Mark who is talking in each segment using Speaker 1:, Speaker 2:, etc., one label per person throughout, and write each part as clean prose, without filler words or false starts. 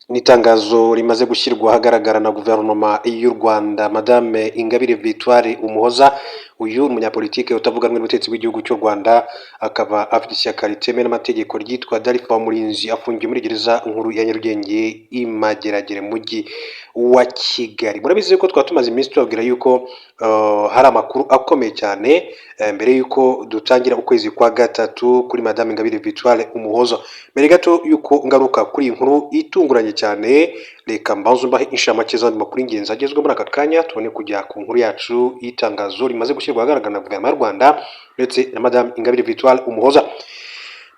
Speaker 1: Ni itangazo rimaze gushyirwa ahagaragara na Guverinoma y'u Rwanda. Madame Ingabire Victoire Umuhoza, uyu umunyapolitike utavuga rumwe n'ubutegetsi bw'igihugu cy'u Rwanda, akaba afite ishyaka ritemewe n'amategeko ryitwa DALFA Umurinzi, afungiye muri gereza nkuru ya Nyarugenge i Mageragere mu mujyi wa Kigali. Murabizi ko twaba tumaze iminsi tubabwira yuko hari amakuru akomeye cyane mbere y'uko dutangira ukwezi kwa gatatu kuri Madame Ingabire Victoire Umuhoza. Mbere gato y'uko ngaruka kuri iyi nkuru itunguranye cyane, reka mbanze mbahe inshamake z'andi makuru y'ingenzi agezweho muri aka kanya, tubone kujya ku nkuru yacu y'itangazo rimaze gushyirwa ahagaragara na Guverinoma y'u Rwanda ndetse na Madame Ingabire Victoire Umuhoza.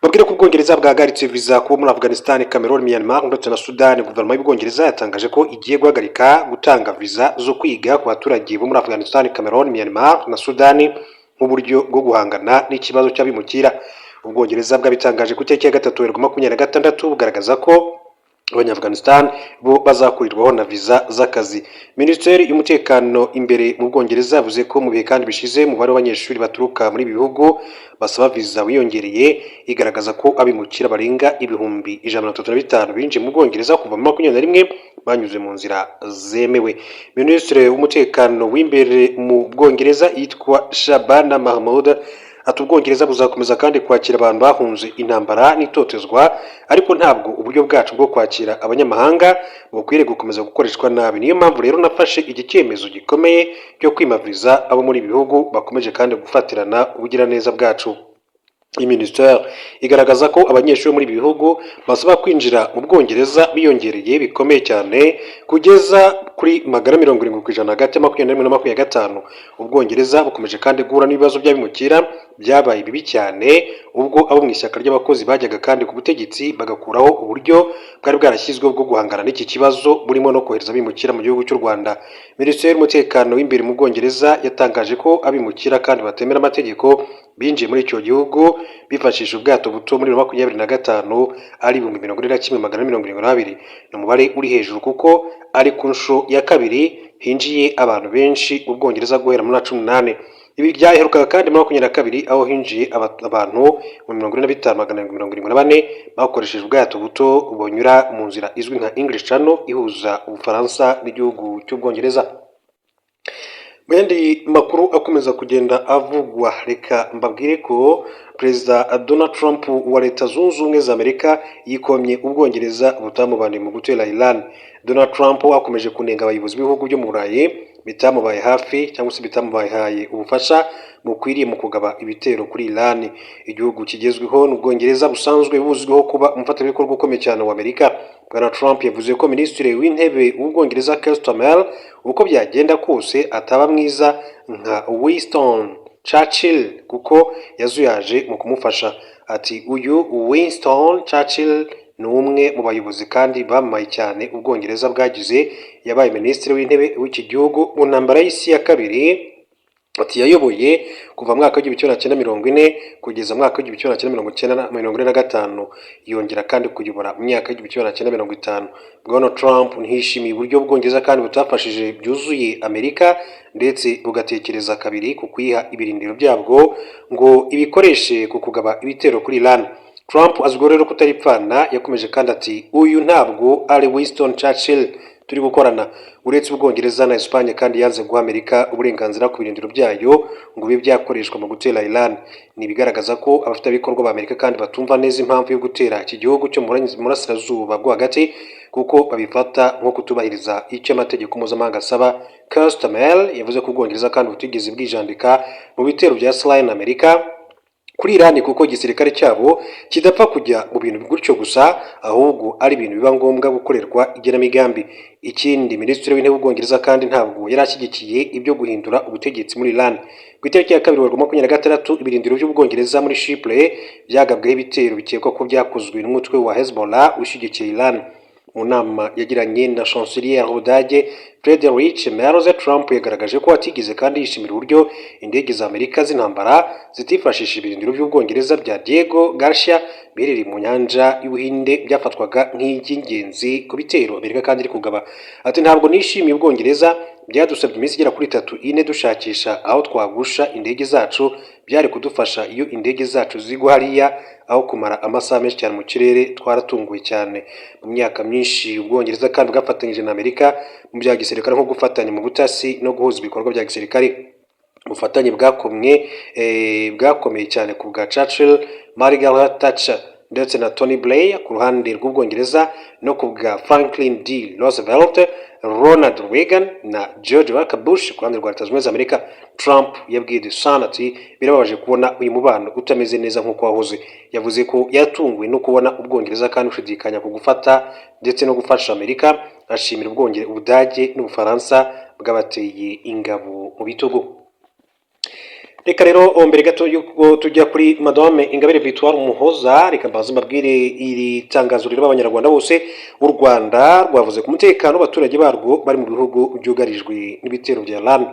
Speaker 1: Babwire ko Ubwongereza bwahagaritse viza kuba muri Afghanistan, Cameroon, Myanmar ndetse na Sudan. Guverinoma y'Ubwongereza yatangaje ko igiye guhagarika gutanga viza zo kwiga ku baturage bo muri Afghanistan, Cameroon, Myanmar na Sudan nk'uburyo bwo guhangana n'ikibazo cy'abimukira. Ubwongereza bwabitangaje ku itariki ya 3 Werurwe 26, bugaragaza ko Abanya-Afghanistan bo bazakurirwaho na viza z'akazi. Minisiteri y'Umutekano imbere mu Bwongereza yavuze ko mu bihe kandi bishize umubare w'abanyeshuri baturuka muri ibi bihugu basaba viza wiyongereye, igaragaza ko abimukira barenga 135,000 binjiye mu Bwongereza kuva muri 21 banyuze mu nzira zemewe. Minisitiri w'Umutekano w'imbere mu Bwongereza yitwa Shabana Mahmood ati: "Ubwongereza buzakomeza kandi kwakira abantu bahunze intambara n'itotezwa, ariko ntabwo uburyo bwacu bwo kwakira abanyamahanga bukwiriye gukomeza gukoreshwa nabi. Niyo mpamvu rero nafashe iki cyemezo gikomeye cyo kwima viza abo muri ibi bihugu bakomeje kandi gufatirana ubugiraneza bwacu." Iyi minisiteri igaragaza ko abanyeshuri muri ibi bihugu basaba kwinjira mu Bwongereza biyongereye bikomeye cyane kugeza kuri 70% hagati ya 21 na 25. Ubwongereza bukomeje kandi guhura n'ibibazo by'abimukira byabaye bibi cyane ubwo abo mu ishyaka ry'abakozi bajyaga kandi ku butegetsi, bagakuraho uburyo bwari bwarashyizweho bwo guhangana n'iki kibazo, burimo no kohereza abimukira mu gihugu cy'u Rwanda. Minisiteri y'Umutekano w'imbere mu Bwongereza yatangaje ko abimukira kandi batemera amategeko binjiye muri icyo gihugu bifashishije ubwato buto muri 2025 ari 41,472. Ni umubare uri hejuru kuko ari ku nshuro ya kabiri hinjiye abantu benshi mu Bwongereza guhera muri 18. Ibi byaherukaga kandi muri 22, aho hinjiye abantu mu 45,774 bakoresheje ubwato buto bunyura mu nzira izwi nka English Channel ihuza Ubufaransa n'igihugu cy'Ubwongereza. Mu yandi makuru akomeza kugenda avugwa, reka mbabwire ko Perezida Donald Trump wa Leta Zunze Ubumwe za Amerika yikomye Ubwongereza butamubaniye mu gutera Iran. Donald Trump akomeje kunenga abayobozi b'ibihugu byo mu Burayi bitamubaye hafi cyangwa se bitamubaye ubufasha bukwiriye mu kugaba ibitero kuri Iran. Igihugu kigezweho ni Ubwongereza busanzwe buzwiho kuba umufatanyabikorwa ukomeye cyane wa Amerika. Bwana Trump yavuze ko Minisitiri w'Intebe w'Ubwongereza Keir Starmer uko byagenda kose ataba mwiza nka Winston Churchill kuko yazuyaje mu kumufasha. Ati: "Uyu Winston Churchill ni umwe mu bayobozi kandi bamamaye cyane Ubwongereza bwagize. Yabaye Minisitiri w'Intebe w'iki gihugu mu ntambara y'isi ya kabiri." Ati: "Yayoboye kuva mu mwaka w'1940 kugeza mu mwaka w'1945, yongera kandi kuyobora mu myaka y'1950." Bwana Trump ntiyishimiye uburyo Ubwongereza kandi butafashije byuzuye Amerika, ndetse bugatekereza kabiri ku kuyiha ibirindiro byabwo ngo ibikoreshe ku kugaba ibitero kuri Iran. Trump azwiho rero kutaripfana. Yakomeje kandi ati: "Uyu ntabwo ari Winston Churchill turi gukorana." Uretse Ubwongereza na Espagne kandi yanze guha Amerika uburenganzira ku birindiro byayo ngo bibe byakoreshwa mu gutera Iran. Ni ibigaragaza ko abafatanyabikorwa ba Amerika kandi batumva neza impamvu yo gutera iki gihugu cyo mu burasirazuba bwo hagati, kuko babifata nko kutubahiriza icyo amategeko mpuzamahanga asaba. Keir Starmer yavuze ko Ubwongereza kandi butigeze bwijandika mu bitero bya Israel na Amerika kuri Iran, kuko igisirikare cyabo kidapfa kujya mu bintu gutyo gusa, ahubwo ari ibintu biba ngombwa gukorerwa igenamigambi. Ikindi, Minisitiri w'Intebe w'Ubwongereza kandi ntabwo yari ashyigikiye ibyo guhindura ubutegetsi muri Iran. Ku itariki ya 2 Werurwe 26, ibirindiro by'Ubwongereza muri Chypre byagabweho ibitero bikekwa ko byakozwe n'umutwe wa Hezbollah ushyigikiye Iran. Mu nama yagiranye na Chancelier w'Ubudage Friedrich Merz, Trump yagaragaje ko atigeze kandi yishimira uburyo indege za Amerika z'intambara zitifashishije ibirindiro by'Ubwongereza bya Diego Garcia biherereye mu nyanja y'Ubuhinde, byafatwaga nk'iby'ingenzi ku bitero Amerika kandi iri kugaba. Ati: "Ntabwo nishimiye Ubwongereza Byadusabye iminsi igera kuri 3, 4 dushakisha aho twagusha indege zacu. Byari kudufasha iyo indege zacu zigwa hariya aho kumara amasaha menshi cyane mu kirere. Twaratunguwe cyane." Mu myaka myinshi, Ubwongereza kandi bwafatanyije na Amerika mu bya gisirikare, nko gufatanya mu butasi no guhuza ibikorwa bya gisirikare, ubufatanye bwakomeye cyane ku bwa Churchill, Margaret Thatcher ndetse na Tony Blair ku ruhande rw'Ubwongereza, no ku bwa Franklin D. Roosevelt, Ronald Reagan na George Walker Bush ku ruhande rwa Leta Zunze Ubumwe za Amerika. Trump yabwiye The Sun ati: "Birababaje kubona uyu mubano utameze neza nk'uko wahoze." Yavuze ko yatunguwe no kubona Ubwongereza kandi bushidikanya ku gufata ndetse no gufasha Amerika, ashimira Ubwongereza, Ubudage n'Ubufaransa bwabateye ingabo mu bitugu. Reka rero mbere gato yuko tujya kuri Madame Ingabire Victoire Umuhoza, reka mbaze mbabwire iri tangazo rireba Abanyarwanda bose. U Rwanda rwavuze ku mutekano w'abaturage barwo bari mu bihugu byugarijwe n'ibitero bya Iran.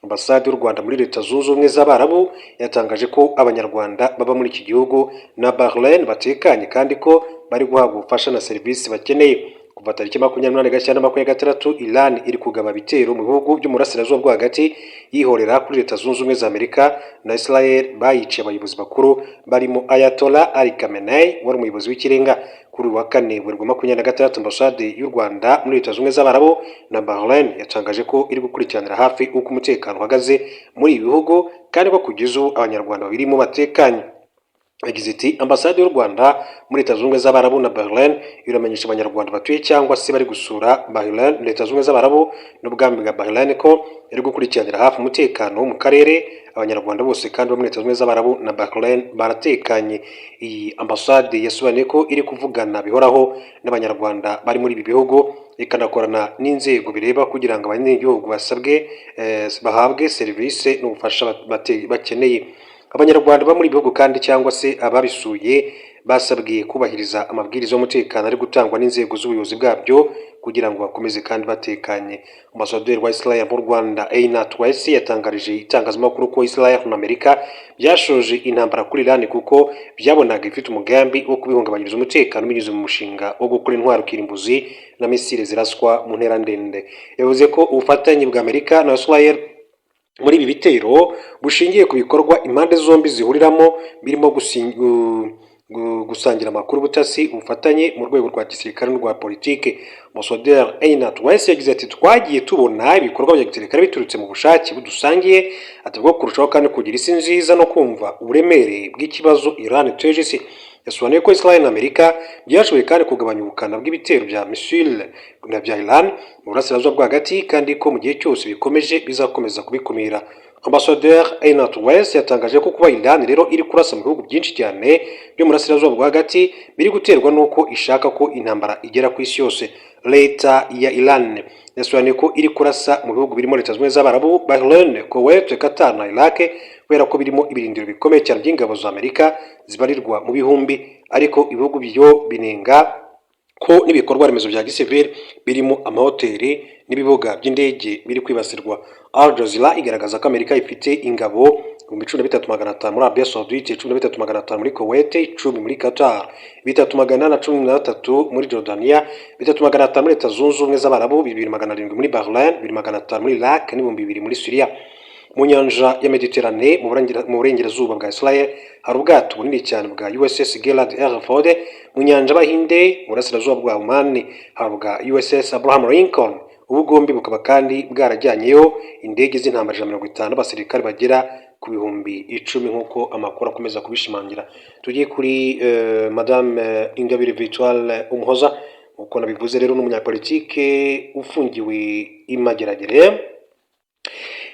Speaker 1: Ambasade y'u Rwanda muri Leta Zunze Ubumwe z'Abarabu yatangaje ko Abanyarwanda baba muri iki gihugu na Bahrain batekanye, kandi ko bari guhabwa ubufasha na serivisi bakeneye. Kuva tariki 28 Gashyantare 26, Iran iri kugaba ibitero mu bihugu byo mu burasirazuba bwo hagati, yihorera kuri Leta Zunze Ubumwe za Amerika na Israel bayiciye abayobozi bakuru barimo Ayatollah Ali Khamenei wari umuyobozi w'ikirenga. Kuri uyu wa kane, Werurwe 26, Ambasade y'u Rwanda muri Leta Zunze Ubumwe z'Abarabu na Bahrain yatangaje ko iri gukurikiranira hafi uko umutekano uhagaze muri ibi bihugu, kandi ko kugeza ubu Abanyarwanda babirimo batekanye. Yagize iti: "Ambasade y'u Rwanda muri Leta Zunze Ubumwe z'Abarabu na Bahrain iramenyesha Abanyarwanda batuye cyangwa se bari gusura Bahrain, Leta Zunze Ubumwe z'Abarabu n'Ubwami bwa Bahrain ko iri gukurikiranira hafi umutekano wo mu karere. Abanyarwanda bose kandi bo muri Leta Zunze Ubumwe z'Abarabu na Bahrain baratekanye." Iyi ambasade yasobanuye ko iri kuvugana bihoraho n'Abanyarwanda bari muri ibi bihugu, ikanakorana n'inzego bireba kugira ngo abanyagihugu basabwe bahabwe serivisi n'ubufasha bakeneye. Abanyarwanda bo muri ibi bihugu kandi cyangwa se ababisuye basabwe kubahiriza amabwiriza y'umutekano ari gutangwa n'inzego z'ubuyobozi bwabyo kugira ngo bakomeze kandi batekanye. Ambasaderi wa Israel mu Rwanda, Einat Weiss, yatangarije itangazamakuru ko Israel na Amerika byashoje intambara kuri Iran kuko byabonaga ifite umugambi wo kubihungabanyiriza umutekano binyuze mu mushinga wo gukora intwaro kirimbuzi na misile ziraswa mu ntera ndende. Yavuze ko ubufatanye bwa Amerika na Israel muri ibi bitero bushingiye ku bikorwa impande zombi zihuriramo, birimo gusangira amakuru, ubutasi, ubufatanye mu rwego rwa gisirikare n'urwa politike. Ambasaderi Einat Weiss yagize ati: "Twagiye tubona ibikorwa bya gisirikare biturutse mu bushake budusangiye," ati, "bwo kurushaho kandi kugira isi nziza no kumva uburemere bw'ikibazo Iran iteje isi." Yasobanuye ko Israel na Amerika byashoboye kandi kugabanya ubukana bw'ibitero bya misile na bya Iran mu burasirazuba bwo hagati, kandi ko mu gihe cyose bikomeje bizakomeza kubikumira. Ambasaderi Einat Weiss yatangaje ko kuba Iran rero iri kurasa mu bihugu byinshi cyane byo mu burasirazuba bwo hagati biri guterwa n'uko ishaka ko intambara igera ku isi yose. Leta ya Iran yasobanuye ko iri kurasa mu bihugu birimo Leta Zunze Ubumwe z'Abarabu, Bahrain, Kuwait, Qatar na Iraq kubera ko birimo ibirindiro bikomeye cyane by'ingabo za Amerika zibarirwa mu bihumbi, ariko ibihugu byo binenga ko n'ibikorwa remezo bya gisivili birimo amahoteli n'ibibuga by'indege biri kwibasirwa. Al Jazeera igaragaza ko Amerika ifite ingabo 13,500 muri Arabia Saudite, 13,500 muri Kuwait, 10 muri Qatar, 3,413 muri Jordania, 3,500 muri Leta Zunze Ubumwe z'Abarabu, 2,700 muri Bahrain, 2,500 muri Iraq n'2,000 muri Syria. Mu nyanja ya Mediterane, mu burengerazuba bwa Israel, hari ubwato bunini cyane bwa USS Gerald R. Ford. Mu nyanja y'Abahinde, mu burasirazuba bwa Oman, hari ubwa USS Abraham Lincoln. Ubu bwombi bukaba kandi bwarajyanyeyo indege z'intambara 150, abasirikare bagera ku 10,000, nk'uko amakuru akomeza kubishimangira. Tugiye kuri Madame Ingabire Victoire Umuhoza. Uko nabivuze rero, n'umunyapolitike ufungiwe i Mageragere.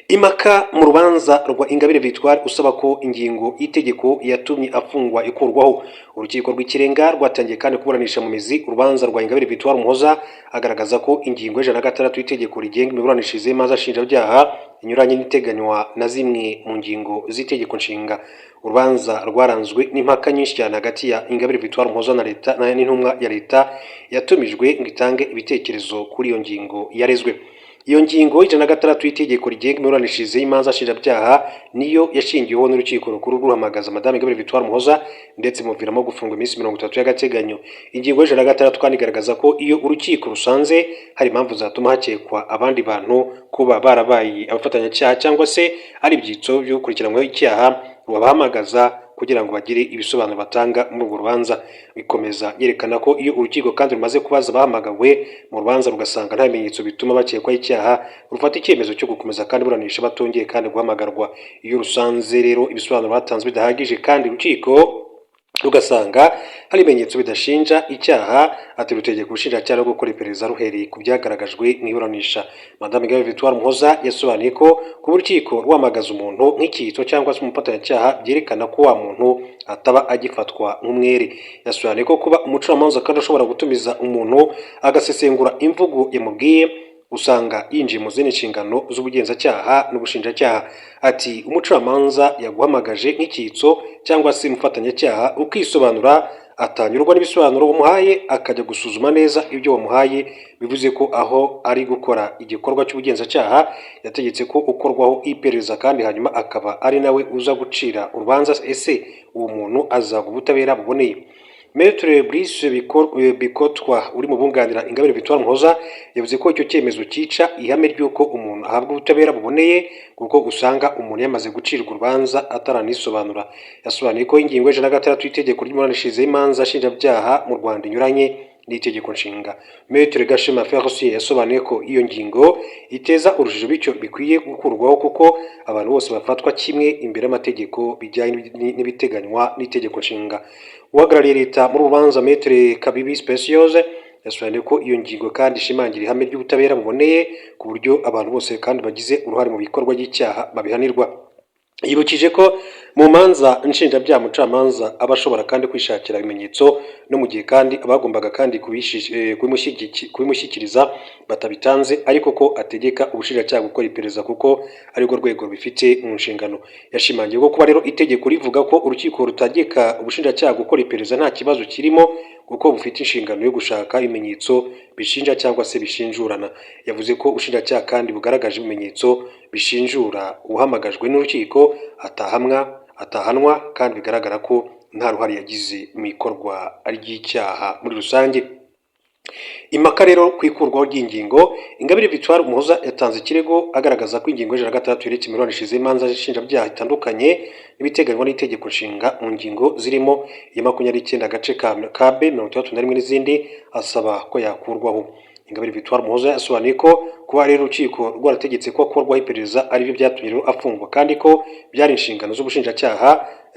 Speaker 1: Impaka mu rubanza rwa Ingabire Victoire usaba ko ingingo y'itegeko yatumye afungwa ikurwaho. Urukiko rw'Ikirenga rwatangiye kandi kuburanisha mu mizi urubanza rwa Ingabire Victoire Umuhoza, agaragaza ko ingingo y'106 y'itegeko rigenga imiburanishirize y'imanza nshinjabyaha inyuranye n'iteganywa na zimwe mu ngingo z'Itegeko Nshinga. Urubanza rwaranzwe n'impaka nyinshi cyane hagati ya Ingabire Victoire Umuhoza na leta n'intumwa ya leta yatumijwe ngo itange ibitekerezo kuri iyo ngingo yarezwe. Iyo ngingo 106 y'itegeko rigenga imiburanishirize y'imanza nshinjabyaha niyo yashingiweho n'Urukiko Rukuru ruhamagaza Madame Ingabire Victoire Umuhoza, ndetse imuviramo gufungwa iminsi 30 y'agateganyo. Ingingo y'106 kandi igaragaza ko iyo urukiko rusanze hari impamvu zatuma hakekwa abandi bantu kuba barabaye abafatanyacyaha cyangwa se ari ibyitso by'ukurikiranyweho icyaha, rubahamagaza kugira ngo bagire ibisobanuro batanga muri urwo rubanza. Bikomeza yerekana ko iyo urukiko kandi rumaze kubaza abahamagawe mu rubanza, rugasanga nta bimenyetso bituma bakekwaho icyaha, rufata icyemezo cyo gukomeza kandi iburanisha batongeye kandi guhamagarwa. Iyo rusanze rero ibisobanuro batanze bidahagije, kandi urukiko rugasanga hari ibimenyetso bidashinja icyaha, ati rutegeka ubushinjacyaha gukora iperereza ruhereye ku byagaragajwe mu iburanisha. Madame Ingabire Victoire Umuhoza yasobanuye ko kuba urukiko rwamagaza umuntu nk'icyitso cyangwa se umufatanyacyaha byerekana ko wa muntu ataba agifatwa nk'umwere. Yasobanuye ko kuba umucamanza kandi ashobora gutumiza umuntu agasesengura imvugo yamubwiye, usanga yinjiye mu zindi nshingano z'ubugenzacyaha n'ubushinjacyaha. Ati: "Umucamanza yaguhamagaje nk'icyitso cyangwa se umufatanyacyaha, ukisobanura, atanyurwa n'ibisobanuro wamuhaye, akajya gusuzuma neza ibyo wamuhaye, bivuze ko aho ari gukora igikorwa cy'ubugenzacyaha. Yategetse ko ukorwaho iperereza, kandi hanyuma akaba ari nawe uza gucira urubanza. Ese uwo muntu azaga ubutabera buboneye?" Maître Brice Bikotwa uri mu bunganira Ingabire Victoire Umuhoza yavuze ko icyo cyemezo cyica ihame ry'uko umuntu ahabwa ubutabera buboneye, kuko usanga umuntu yamaze gucirwa urubanza ataranisobanura. Yasobanuye ko ingingo y'106 y'itegeko ry'imiburanishirize y'imanza nshinjabyaha mu Rwanda inyuranye n'itegeko nshinga. Maître Gashema Felicien yasobanuye ko iyo ngingo iteza urujijo, bityo bikwiye gukurwaho, kuko abantu bose bafatwa kimwe imbere y'amategeko bijyanye n'ibiteganywa n'itegeko nshinga. Uhagarariye leta muri rubanza, Maître Kabibi Speciose, yasobanuye ko iyo ngingo kandi ishimangira ihame ry'ubutabera buboneye, ku buryo abantu bose kandi bagize uruhare mu bikorwa by'icyaha babihanirwa. Yibukije ko mu manza nshinjabyaha umucamanza aba ashobora kandi kwishakira ibimenyetso, no mu gihe kandi abagombaga kandi kubimushyikiriza batabitanze, ariko ko ategeka ubushinjacyaha gukora iperereza kuko arirwo rwego rubifite mu nshingano. Yashimangiye ko kuba rero itegeko rivuga ko urukiko rutegeka ubushinjacyaha gukora iperereza nta kibazo kirimo, kuko bufite inshingano yo gushaka ibimenyetso bishinja cyangwa se bishinjurana. Yavuze ko ubushinjacyaha kandi bugaragaje ibimenyetso bishinjura uhamagajwe n'urukiko atahanwa, kandi bigaragara ko nta ruhare yagize mu ikorwa ry'icyaha muri rusange. Impaka rero ku ikurwaho ry'ingingo: Ingabire Victoire Umuhoza yatanze ikirego agaragaza ko ingingo y'106 yerekeye imiburanishirize y'imanza nshinjabyaha itandukanye n'ibiteganywa n'itegeko nshinga mu ngingo zirimo iya 29 agace ka b, 61 n'izindi, asaba ko yakurwaho. Ingabire Victoire Umuhoza yasobanuye ko kuba rero urukiko rwarategetse ko akorwaho iperereza aribyo byatumye rero afungwa, kandi ko byari inshingano z'ubushinjacyaha,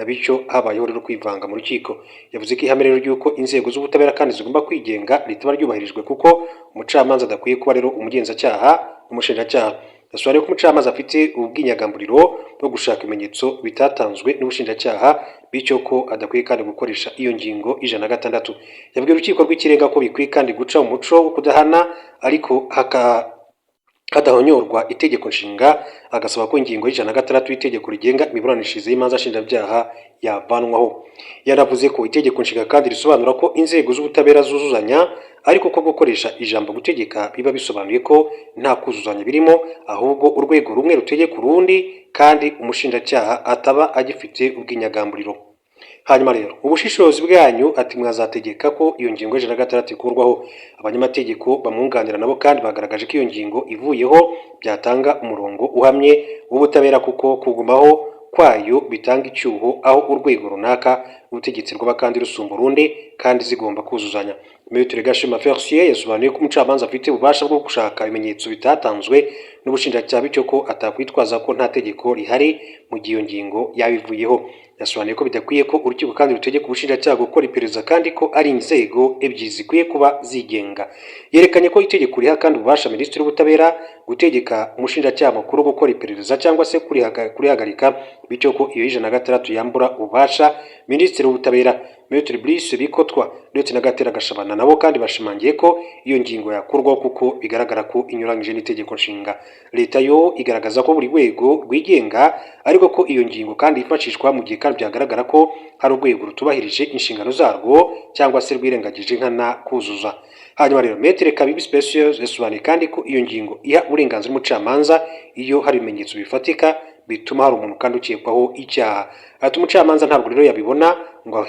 Speaker 1: bityo habayeho rero kwivanga mu rukiko. Yavuze ko ihame rero ry'uko inzego z'ubutabera kandi zigomba kwigenga ritaba ryubahirijwe, kuko umucamanza adakwiye kuba rero umugenzacyaha n'umushinjacyaha. Yasobanuye ko umucamanza afite ubwinyagamburiro bwo gushaka ibimenyetso bitatanzwe n'ubushinjacyaha, bityo ko adakwiye kandi gukoresha iyo ngingo 106. Yabwiye Urukiko rw'Ikirenga ko bikwiye kandi guca umuco wo kudahana ariko hadahonyorwa itegeko nshinga, agasaba ko ingingo y'106 y'itegeko rigenga imiburanishirize y'imanza nshinjabyaha yavanwaho. Yanavuze ko itegeko nshinga kandi risobanura ko inzego z'ubutabera zuzuzanya, ariko ko gukoresha ijambo gutegeka biba bisobanuye ko nta kuzuzanya birimo, ahubwo urwego rumwe rutegeka urundi, kandi umushinjacyaha ataba agifite ubwinyagamburiro. Hanyuma rero ubushishozi bwanyu, ati mwazategeka ko iyo ngingo y'106 ikurwaho. Abanyamategeko bamwunganira nabo kandi bagaragaje ko iyo ngingo ivuyeho byatanga umurongo uhamye w'ubutabera, kuko kugumaho kwayo bitanga icyuho aho urwego runaka rw'ubutegetsi rwaba kandi rusumba urundi, kandi zigomba kuzuzanya. Maître Gashema Felicien yasobanuye ko umucamanza afite ububasha bwo gushaka ibimenyetso bitatanzwe n'ubushinjacyaha, bityo ko atakwitwaza ko nta tegeko rihari mu gihe iyo ngingo yabivuyeho. Yasobanuye ko bidakwiye ko urukiko kandi rutegeka ubushinjacyaha gukora iperereza, kandi ko ari inzego ebyiri zikwiye kuba zigenga. Yerekanye ko itegeko riha kandi ububasha Minisitiri w'Ubutabera gutegeka umushinjacyaha mukuru gukora iperereza cyangwa se kurihagarika, bityo ko iyo 106 yambura ububasha Minisitiri w'Ubutabera. Maître Brice Bikotwa ndetse na Gatera Gashabana nabo kandi bashimangiye ko iyo ngingo yakurwaho, kuko bigaragara ko inyuranyije n'itegeko nshinga. Leta yo igaragaza ko buri rwego rwigenga, ariko ko iyo ngingo kandi yifashishwa mu gihe kandi byagaragara ko hari urwego rutubahirije inshingano zarwo cyangwa se rwirengagije nkana kuzuza. Hanyuma rero, Maître Kabibi Speciose yasobanuye kandi ko iyo ngingo iha uburenganzira umucamanza iyo hari ibimenyetso bifatika bituma hari umuntu kandi ukekwaho icyaha. Ati: "Umucamanza ntabwo rero yabibona ngo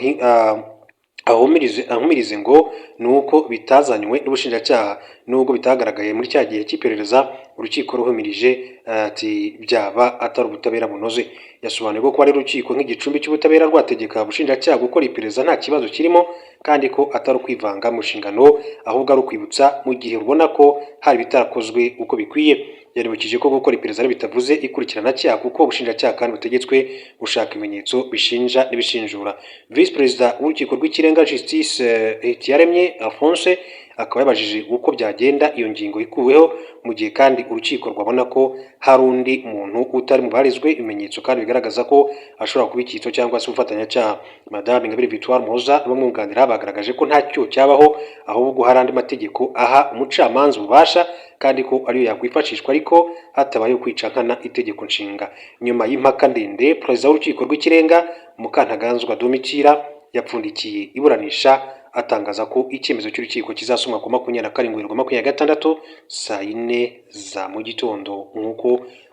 Speaker 1: ahumirize ngo ni uko bitazanywe n'ubushinjacyaha, nubwo bitagaragaye muri cya gihe cy'iperereza, urukiko ruhumirije." Ati: "Byaba atari ubutabera bunoze." Yasobanuye ko kuba ari urukiko nk'igicumbi cy'ubutabera rwategeka ubushinjacyaha gukora iperereza nta kibazo kirimo, kandi ko atari ukwivanga mu nshingano, ahubwo ari ukwibutsa mu gihe rubona ko hari ibitarakozwe uko bikwiye. Yanibukije ko gukora iperereza bitavuze ikurikiranacyaha, kuko ubushinjacyaha kandi butegetswe gushaka ibimenyetso bishinja n'ibishinjura. Visi Perezida w'Urukiko rw'Ikirenga, Justice Hitiyaremye Alphonse, akaba yabajije uko byagenda iyo ngingo ikuweho, mu gihe kandi urukiko rwabona ko hari undi muntu utari mu barezwe ibimenyetso kandi bigaragaza ko ashobora kuba icyitso cyangwa se ubufatanyacyaha. Madame Ingabire Victoire Muhoza n'abamwunganira bagaragaje ko nta cyo cyabaho, ahubwo hari andi mategeko aha umucamanza ububasha kandi ko ariyo yakwifashishwa, ariko hatabayeho kwica nkana Itegeko Nshinga. Nyuma y'impaka ndende, Perezida w'Urukiko rw'Ikirenga, Mukantaganzwa Domitira, yapfundikiye iburanisha atangaza ko icyemezo cy'urukiko kizasomwa ku 27 Werurwe 26 saa 4 za mu gitondo, nk'uko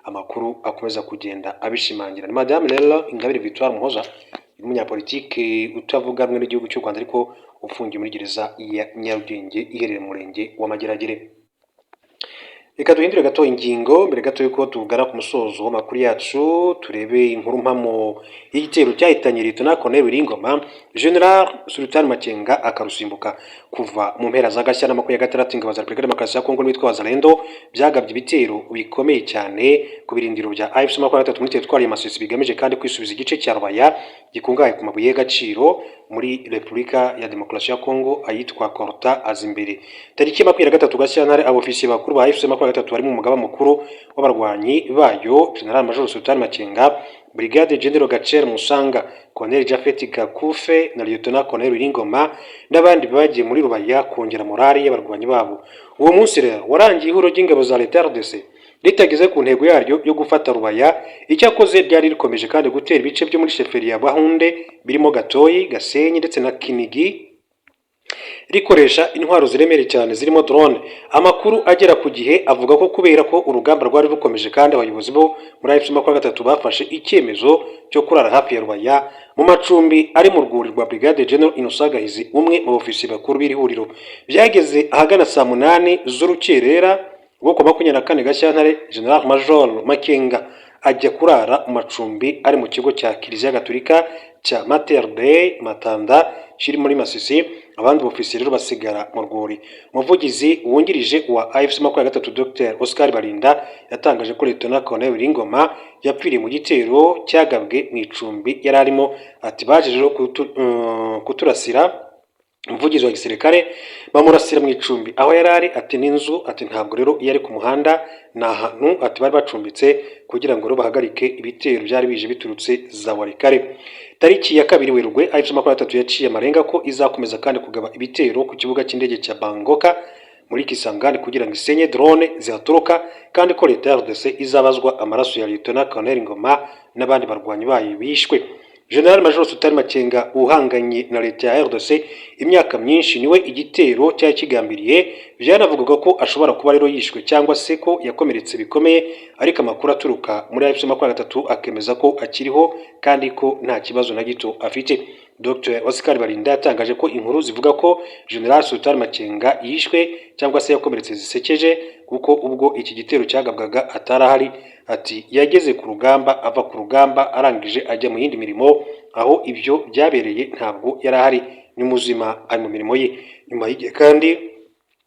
Speaker 1: amakuru akomeza kugenda abishimangira. Ni Madame rero Ingabire Victoire Muhoza, umunyapolitike utavuga rumwe n'igihugu cy'u Rwanda, ariko ufungiye muri gereza ya Nyarugenge iherereye mu Murenge wa Mageragere. Reka duhindure gato ingingo. Mbere gato yuko tugana ku musozo w'amakuru yacu, turebe inkuru mpamo y'igitero cyahitanye Lieutenant Colonel Willy Ngoma, General Sultan Makenga akarusimbuka. Kuva mu mpera za Gashyantare 26, ingabo za Repubulika Demokarasi ya Kongo n'uwitwa Wazalendo byagabye ibitero bikomeye cyane ku birindiro bya AFC 23 muri teritwari ya Masisi, bigamije kandi kwisubiza igice cya Rubaya gikungahaye ku mabuye y'agaciro muri Repubulika ya Demokarasi ya Kongo, ayitwa Coltan Azimbere. Tariki 23 Gashyantare, abofisiye bakuru ba AFC 23 barimo umugaba mukuru w'abarwanyi bayo, General Major Sultan Makenga, Brigade General Gacher Musanga, Colonel Japhet Gakufe na Lieutenant Colonel Willy Ngoma n'abandi bagiye muri Rubaya kongera morali y'abarwanyi babo. Uwo munsi rero warangiye ihuriro ry'ingabo za leta RDC ritageze ku ntego yaryo yo gufata Rubaya. Icyakoze ryari rikomeje kandi gutera ibice byo muri sheferi ya Bahunde birimo Gatoyi, Gasenyi ndetse na Kinigi, rikoresha intwaro ziremereye cyane zirimo drone. Amakuru agera ku gihe avuga ko kubera ko urugamba rwari rukomeje kandi abayobozi bo muri AFC 23 bafashe icyemezo cyo kurara hafi ya Rubaya mu macumbi ari mu rwuri rwa Brigade General Innocent Gahizi, umwe mu bofisiye bakuru b'iri huriro. Byageze ahagana saa 8 z'urukerera rwo ku 24 Gashyantare, General Major Makenga ajya kurara mu macumbi ari mu kigo cya Kiliziya Gatolika cya Mater Dei Matanda kiri muri Masisi, abandi bofisiye rero basigara mu rwuri. Umuvugizi wungirije wa AFC 23, Dr Oscar Balinda, yatangaje ko Lieutenant Colonel Willy Ngoma yapfiriye mu gitero cyagabwe mu icumbi yari arimo. Ati: "Baje rero kuturasira umuvugizi wa gisirikare, bamurasira mu icumbi aho yari ari." Ati: "N'inzu." Ati: "Ntabwo rero iyo ari ku muhanda, ni ahantu," ati, "bari bacumbitse kugira ngo rero bahagarike ibitero byari bije biturutse za Walikale." Tariki ya 2 Werurwe, AFC 23 yaciye amarenga ko izakomeza kandi kugaba ibitero ku kibuga cy'indege cya Bangoka muri Kisangani kugira ngo isenye drone zihaturuka, kandi ko leta ya RDC izabazwa amaraso ya Lieutenant Colonel Ngoma n'abandi barwanyi bayo bishwe. General Major Sultan Makenga, uhanganye na leta ya RDC imyaka myinshi, niwe igitero cyari kigambiriye. Byanavugaga ko ashobora kuba rero yishwe cyangwa se ko yakomeretse bikomeye, ariko amakuru aturuka muri AFC 23 akemeza ko akiriho kandi ko nta kibazo na gito afite. Dr Oscar Balinda yatangaje ko inkuru zivuga ko General Sultan Makenga yishwe cyangwa se yakomeretse zisekeje, kuko ubwo iki gitero cyagabwaga atari ahari. Ati: "Yageze ku rugamba, ava ku rugamba, arangije ajya mu yindi mirimo. Aho ibyo byabereye ntabwo yari ahari, ni muzima, ari mu mirimo ye." Nyuma y'igihe kandi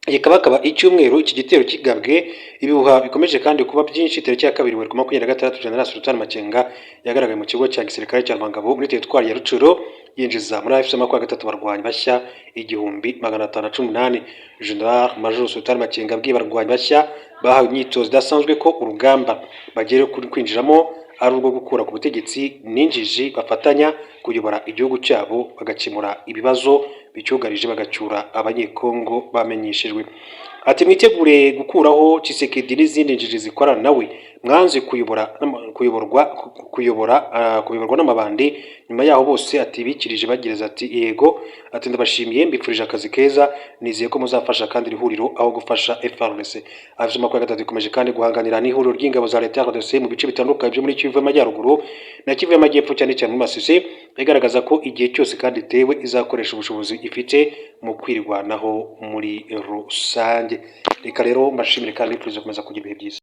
Speaker 1: kikaba icyumweru iki gitero kigabwe, ibihuha bikomeje kandi kuba byinshi. Tariki ya 2 Werurwe 26, General Sultan Makenga yagaragaye mu kigo cya gisirikare cya Rumangabo muri teritwari ya Rutshuru, yinjiza muri AFC 23 abarwanyi bashya 1518. General Major Sultan Makenga abwiye abarwanyi bashya bahawe imyitozo idasanzwe ko urugamba bagiye kwinjiramo ari urwo gukura ku butegetsi n'injiji bafatanya kuyobora igihugu cyabo, bagakemura ibibazo. bicyugarije, bagacyura Abanyekongo bamenyeshejwe. Ati: "Mwitegure gukuraho Tshisekedi n'izindi njiji zikorana nawe. Mwanze kuyobora, kuyoborwa, kuyobora, kuyoborwa n'amabandi." Nyuma yaho bose ati bikirije bagiriza ati: "Yego." Ati: "Ndabashimiye, mbifurije akazi keza, nizeye ko muzafasha kandi iri huriro aho gufasha FARDC." AFC 23 ikomeje kandi guhanganira n'ihuriro ry'ingabo za leta ya RDC mu bice bitandukanye byo muri Kivu y'Amajyaruguru na Kivu y'Amajyepfo, cyane cyane muri Masisi, igaragaza ko igihe cyose kandi itewe izakoresha ubushobozi ifite mu kwirwanaho muri rusange. Reka rero mbashimire kandi mbifurize gukomeza kugira ibihe byiza.